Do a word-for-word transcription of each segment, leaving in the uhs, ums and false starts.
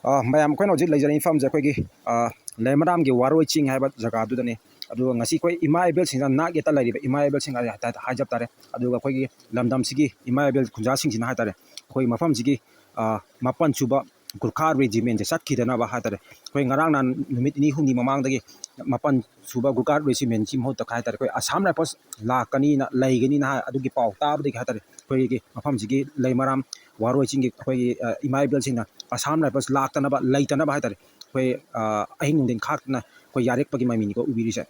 ꯑ, ꯃꯌꯥꯝ, ꯑꯩꯈꯣꯏꯅ ꯍꯧꯖꯤꯛ ꯂꯩꯖꯔꯤꯕ ꯃꯐꯝꯁꯦ ꯑꯩꯈꯣꯏꯒꯤ, ꯑ, ꯂꯩꯃꯔꯥꯝꯒꯤ ꯋꯥꯔꯣꯏ ꯆꯤꯡ ꯍꯥꯏꯕ ꯖꯒꯥꯗꯨꯗꯅꯤ꯫ ꯑꯗꯨꯒ ꯉꯁꯤ ꯑꯩꯈꯣꯏ ꯏꯃꯥ ꯏꯕꯦꯜꯁꯤꯡꯅ ꯅꯥꯛ ꯌꯦꯠꯇ ꯂꯩꯔꯤꯕ ꯏꯃꯥ ꯏꯕꯦꯜꯁꯤꯡ ꯍꯥꯏ-, ꯍꯥꯏꯖꯕ ꯇꯥꯔꯦ꯫ ꯑꯗꯨꯒ ꯑꯩꯈꯣꯏꯒꯤ ꯂꯝꯗꯝꯁꯤꯒꯤ ꯏꯃꯥ ꯏꯕꯦꯜ ꯈꯨꯟꯖꯥꯁꯤꯡꯁꯤꯅ ꯍꯥꯏ ꯇꯥꯔꯦ, ꯑꯩꯈꯣꯏ ꯃꯐꯝꯁꯤꯒꯤ, ꯑ, ꯃꯥꯄꯟ ꯁꯨꯕ ꯒꯨꯔꯈꯥ ꯔꯦꯖꯤꯃꯦꯟꯁꯦ ꯆꯠꯈꯤꯗꯅꯕ ꯍꯥꯏ ꯇꯥꯔꯦ, ꯑꯩꯈꯣꯏ ꯉꯔꯥꯡ ꯅꯍꯥꯟ ꯅꯨꯃꯤꯠ ꯅꯤꯅꯤ ꯍꯨꯝꯅꯤ ꯃꯃꯥꯡꯗꯒꯤ ꯃꯥꯄꯟ ꯁꯨꯕ ꯒꯨꯔꯈꯥ ꯔꯦꯖꯤꯃꯦꯟꯒꯤ ꯃꯍꯨꯠꯇ ꯍꯥꯏ ꯇꯥꯔꯦ, ꯑꯩꯈꯣꯏ ꯑꯁꯥꯝ ꯔꯥꯏꯐꯜꯁ ꯂꯥꯛꯀꯅꯤꯅ, ꯂꯩꯒꯅꯤꯅ ꯍꯥꯏ, ꯑꯗꯨꯒꯤ ꯄꯥꯎ ꯇꯥꯕꯗꯒꯤ ꯍꯥꯏ ꯇꯥꯔꯦ, ꯑꯩꯈꯣꯏꯒꯤ ꯃꯐꯝꯁꯤꯒꯤ ꯂꯩꯃꯔꯥꯝ ꯋꯥꯔꯣꯏ ꯆꯤꯡꯒꯤ ꯑꯩꯈꯣꯏꯒꯤ, ꯑ, ꯏꯃꯥ ꯏꯕꯦꯜꯁꯤꯡꯅ ꯑꯁꯥꯝ ꯔꯥꯏꯐꯜꯁ ꯂꯥꯛꯇꯅꯕ, ꯂꯩꯇꯅꯕ ꯍꯥꯏ ꯇꯥꯔꯦ, ꯑꯩꯈꯣꯏ, ꯑ, ꯑꯍꯤꯡ ꯅꯨꯡꯊꯤꯟ ꯈꯥꯛꯇꯅ ꯑꯩꯈꯣꯏ ꯌꯥꯔꯦꯛꯄꯒꯤ ꯃꯃꯤꯅꯤꯀꯣ ꯎꯕꯤꯔꯤꯁꯦ꯫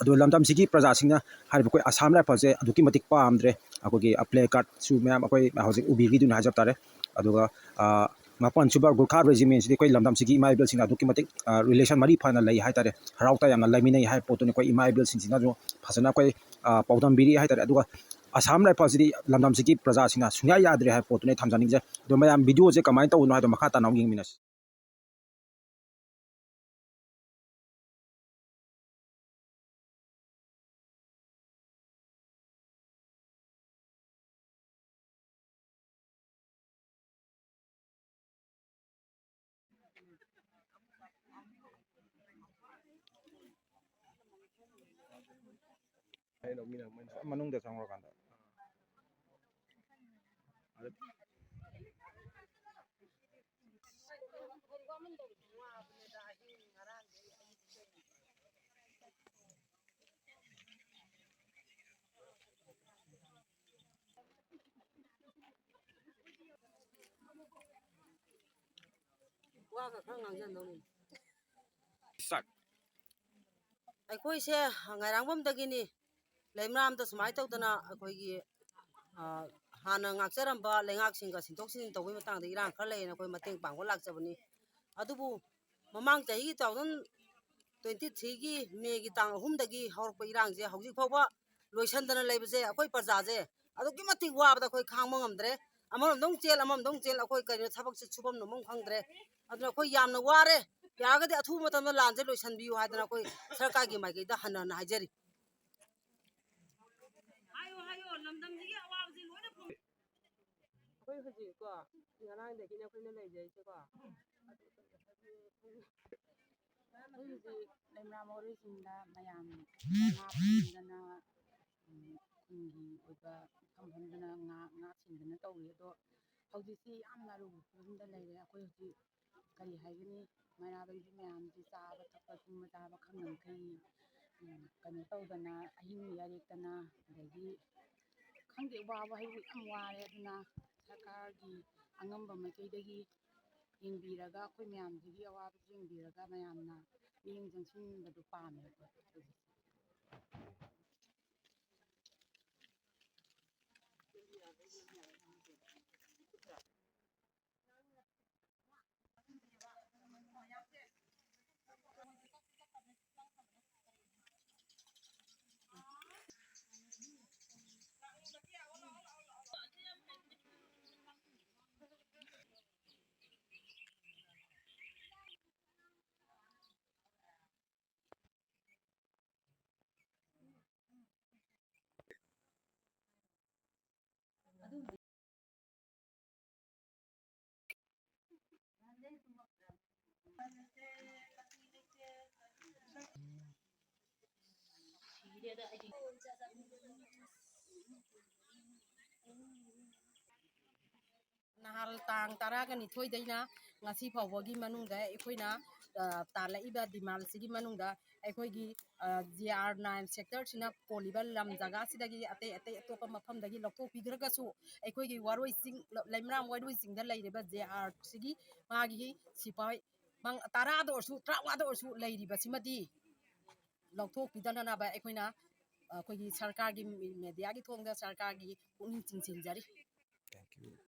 ꯑꯗꯣ ꯂꯝꯗꯝꯁꯤꯒꯤ ꯄ꯭ꯔꯖꯥꯁꯤꯡꯅ ꯍꯥꯏꯔꯤꯕ ꯑꯩꯈꯣꯏ ꯑꯁꯥꯝ ꯔꯥꯏꯐꯜꯁꯦ ꯑꯗꯨꯛꯀꯤ ꯃꯇꯤꯛ ꯄꯥꯝꯗ꯭ꯔꯦ꯫ ꯑꯩꯈꯣꯏꯒꯤ, ꯑ, ꯄ꯭ꯂꯦ ꯀꯥꯔꯠꯁꯨ ꯃꯌꯥꯝ ꯑꯩꯈꯣꯏ ꯍꯧꯖꯤꯛ ꯎꯕꯤꯔꯤꯗꯨꯅꯤ ꯍꯥꯏꯖꯕ ꯇꯥꯔꯦ꯫ ꯑꯗꯨꯒ, ꯑ, ꯃꯥꯄꯟ ꯁꯨꯕ ꯒꯨꯔꯈꯥ ꯔꯦꯖꯤꯃꯦꯟꯁꯤꯗꯤ ꯑꯩꯈꯣꯏ ꯂꯝꯗꯝꯁꯤꯒꯤ ꯏꯃꯥ ꯏꯕꯦꯜꯁꯤꯡꯅ ꯑꯗꯨꯛꯀꯤ ꯃꯇꯤꯛ, ꯑ, ꯔꯤꯂꯦꯁꯟ ꯃꯔꯤ ꯐꯅ ꯂꯩ ꯍꯥꯏ ꯇꯥꯔꯦ, ꯍꯔꯥꯎ ꯇꯌꯥꯝꯅ ꯂꯩꯃꯤꯟꯅꯩ ꯍꯥꯏꯕ ꯄꯣꯠꯇꯨꯅꯤ꯫ ꯑꯩꯈꯣꯏ ꯏꯃꯥ ꯏꯕꯦꯜꯁꯤꯡꯁꯤꯅꯁꯨ ꯐꯖꯅ ꯑꯩꯈꯣꯏ, ꯑ, ꯄꯥꯎꯗꯝꯕꯤꯔꯤ ꯍꯥꯏ ꯇꯥꯔꯦ꯫ ꯑꯗꯨꯒ ꯑꯁꯥꯝ ꯔꯥꯏꯐꯜꯁꯤꯗꯤ ꯂꯝꯗꯝꯁꯤꯒꯤ ꯄ꯭ꯔꯖꯥꯁꯤꯡꯅ ꯁꯨꯡꯌꯥ ꯌꯥꯗ꯭ꯔꯦ ꯍꯥꯏꯕ ꯄꯣꯠꯇꯨꯅꯤ ꯑꯩ ꯊꯝꯖꯅꯤꯡꯖꯩ꯫ ꯑꯗꯣ ꯃꯌꯥꯝ, ꯚꯤꯗꯤꯑꯣꯁꯦ ꯀꯃꯥꯏꯅ ꯇꯧꯕꯅꯣ ꯍꯥꯏꯗꯣ ꯃꯈꯥ ꯇꯥꯅ ꯑꯃꯨꯛ ꯌꯦꯡꯃꯤꯟꯅꯁꯤ꯫ ꯃꯅꯨꯡꯗ ꯆꯪꯉꯨꯔꯀꯥꯟꯗ꯫ ꯋꯥꯒ ꯈꯔ ꯉꯥꯡꯖꯟꯗꯧꯅꯤ꯫ ꯁꯛ꯫ ꯑꯩꯈꯣꯏꯁꯦ ꯉꯥꯏꯔꯥꯡꯕꯝꯗꯒꯤꯅꯤ꯫ ꯂꯩꯃꯔꯥꯝꯗ ꯁꯨꯃꯥꯏꯅ ꯇꯧꯗꯅ ꯑꯩꯈꯣꯏꯒꯤ, ꯑ, ꯍꯥꯟꯅ ꯉꯥꯛꯆꯔꯝꯕ ꯂꯩꯉꯥꯛꯁꯤꯡꯒ ꯁꯤꯟꯗꯣꯛ ꯁꯤꯟꯖꯤꯟ ꯇꯧꯕꯒꯤ ꯃꯇꯥꯡꯗ ꯏꯔꯥꯡ ꯈꯔ ꯂꯩꯌꯦꯅ ꯑꯩꯈꯣꯏ ꯃꯇꯦꯡ ꯄꯥꯡꯕ ꯂꯥꯛꯆꯕꯅꯤ꯫ ꯑꯗꯨꯕꯨ ꯃꯃꯥꯡ ꯆꯍꯤꯒꯤ two thousand twenty three ꯒꯤ ꯃꯦꯒꯤ ꯇꯥꯡ ꯑꯍꯨꯝꯗꯒꯤ ꯍꯧꯔꯛꯄ ꯏꯔꯥꯡꯁꯦ ꯍꯧꯖꯤꯛ ꯐꯥꯎꯕ ꯂꯣꯏꯁꯟꯗꯅ ꯂꯩꯕꯁꯦ ꯑꯩꯈꯣꯏ ꯄ꯭ꯔꯖꯥꯁꯦ ꯑꯗꯨꯛꯀꯤ ꯃꯇꯤꯛ ꯋꯥꯕꯗ ꯑꯩꯈꯣꯏ ꯈꯥꯡꯕ ꯉꯝꯗ꯭ꯔꯦ꯫ ꯑꯃꯔꯣꯝꯗ ꯑꯃꯨꯛ ꯆꯦꯜ, ꯑꯃꯔꯣꯝꯗ ꯑꯃꯨꯛ ꯆꯦꯜ, ꯑꯩꯈꯣꯏ ꯀꯩꯅꯣ ꯊꯕꯛꯁꯦ ꯁꯨꯐꯝ ꯅꯣꯝꯐꯝ ꯈꯪꯗ꯭ꯔꯦ꯫ ꯑꯗꯨꯅ ꯑꯩꯈꯣꯏ ꯌꯥꯝꯅ ꯋꯥꯔꯦ꯫ ꯌꯥꯔꯒꯗꯤ ꯑꯊꯨꯕ ꯃꯇꯝꯗ ꯂꯥꯟꯁꯦ ꯂꯣꯏꯁꯟꯕꯤꯌꯨ ꯍꯥꯏꯗꯅ ꯑꯩꯈꯣꯏ ꯁꯔꯀꯥꯔꯒꯤ ꯃꯥꯏꯀꯩꯗ ꯍꯟꯅ ꯍꯟꯅ ꯍꯥꯏꯖꯔꯤ꯫ ꯍꯧꯖꯤꯛꯀꯣ, ꯉꯔꯥꯡꯗꯒꯤꯅꯦ ꯑꯩꯈꯣꯏꯅ ꯂꯩꯖꯩꯁꯦꯀꯣ꯫ ꯑꯩꯈꯣꯏ ꯍꯧꯖꯤꯛ ꯂꯩꯃꯔꯥꯝ ꯋꯥꯔꯣꯏꯁꯤꯡꯗ ꯃꯌꯥꯝ ꯉꯥ ꯐꯪꯗꯅ, ꯎꯝ, ꯈꯨꯟꯒꯤ ꯑꯣꯏꯕ ꯃꯐꯝ ꯐꯝꯗꯅ ꯉꯥ, ꯉꯥ ꯁꯦꯟꯗꯅ ꯇꯧꯔꯤ꯫ ꯑꯗꯣ ꯍꯧꯖꯤꯛꯁꯤ ꯌꯥꯝꯅ ꯑꯔꯨꯕ ꯐꯤꯕꯝꯗ ꯂꯩꯔꯦ꯫ ꯑꯩꯈꯣꯏ ꯍꯧꯖꯤꯛ ꯀꯔꯤ ꯍꯥꯏꯒꯅꯤ, ꯃꯩꯔꯥꯕꯒꯤ ꯃꯌꯥꯝꯁꯤ ꯆꯥꯕ ꯊꯛꯄ, ꯇꯨꯝꯕ ꯆꯥꯕ ꯈꯪꯗꯃꯈꯩ, ꯎꯝ, ꯀꯩꯅꯣ ꯇꯧꯗꯅ, ꯑꯍꯤꯡ ꯌꯥꯔꯦꯛꯇꯅ, ꯑꯗꯒꯤ ꯈꯪꯗꯦ, ꯋꯥꯕ ꯍꯥꯏꯕꯨ ꯌꯥꯝ ꯋꯥꯔꯦ꯫ ꯑꯗꯨꯅ ꯁꯔꯀꯥꯔꯒꯤ ꯑꯉꯝꯕ ꯃꯥꯏꯀꯩꯗꯒꯤ ꯌꯦꯡꯕꯤꯔꯒ, ꯑꯩꯈꯣꯏ ꯃꯌꯥꯝꯁꯤꯒꯤ ꯑꯋꯥꯕꯁꯤ ꯌꯦꯡꯕꯤꯔꯒ, ꯃꯌꯥꯝꯅ ꯃꯤꯠꯌꯦꯡ ꯆꯪꯁꯤꯟꯕꯗꯨ ꯄꯥꯝꯃꯦ ꯑꯩꯈꯣꯏ꯫ ꯅꯍꯥꯜ ꯇꯥꯡ ꯇꯔꯥꯒ ꯅꯤꯊꯣꯏꯗꯩꯅ ꯉꯁꯤ ꯐꯥꯎꯕꯒꯤ ꯃꯅꯨꯡꯗ ꯑꯩꯈꯣꯏꯅ, ꯑ, ꯇꯥꯜꯂꯛꯏꯕ demandꯁꯤꯒꯤ ꯃꯅꯨꯡꯗ ꯑꯩꯈꯣꯏꯒꯤ, ꯑ, JR nine sectorꯁꯤꯅ ꯀꯣꯜꯂꯤꯕ ꯂꯝ ꯖꯒꯥꯁꯤꯗꯒꯤ ꯑꯇꯩ ꯑꯇꯩ ꯑꯇꯣꯞꯄ ꯃꯐꯝꯗꯒꯤ ꯂꯧꯊꯣꯛꯄꯤꯗ꯭ꯔꯒꯁꯨ, ꯑꯩꯈꯣꯏꯒꯤ ꯋꯥꯔꯣꯏ ꯆꯤꯡ, ꯂꯩꯃꯔꯥꯝ ꯋꯥꯔꯣꯏ ꯆꯤꯡꯗ ꯂꯩꯔꯤꯕ JRꯁꯤꯒꯤ ꯃꯥꯒꯤ ꯁꯤꯐꯥꯏ ꯃꯪ-, ꯇꯔꯥꯗ ꯑꯣꯏꯔꯁꯨ, ꯇꯔꯥꯃꯉꯥꯗ ꯑꯣꯏꯔꯁꯨ ꯂꯩꯔꯤꯕꯁꯤꯃꯗꯤ ꯂꯧꯊꯣꯛꯄꯤꯗꯅꯅꯕ ꯑꯩꯈꯣꯏꯅ, ꯑꯩꯈꯣꯏꯒꯤ ꯁꯔꯀꯥꯔꯒꯤ, mediaꯒꯤ ꯊꯣꯡꯗ ꯁꯔꯀꯥꯔꯒꯤ ꯄꯨꯛꯅꯤꯡ ꯆꯤꯡꯁꯤꯟꯖꯔꯤ꯫ Thank you.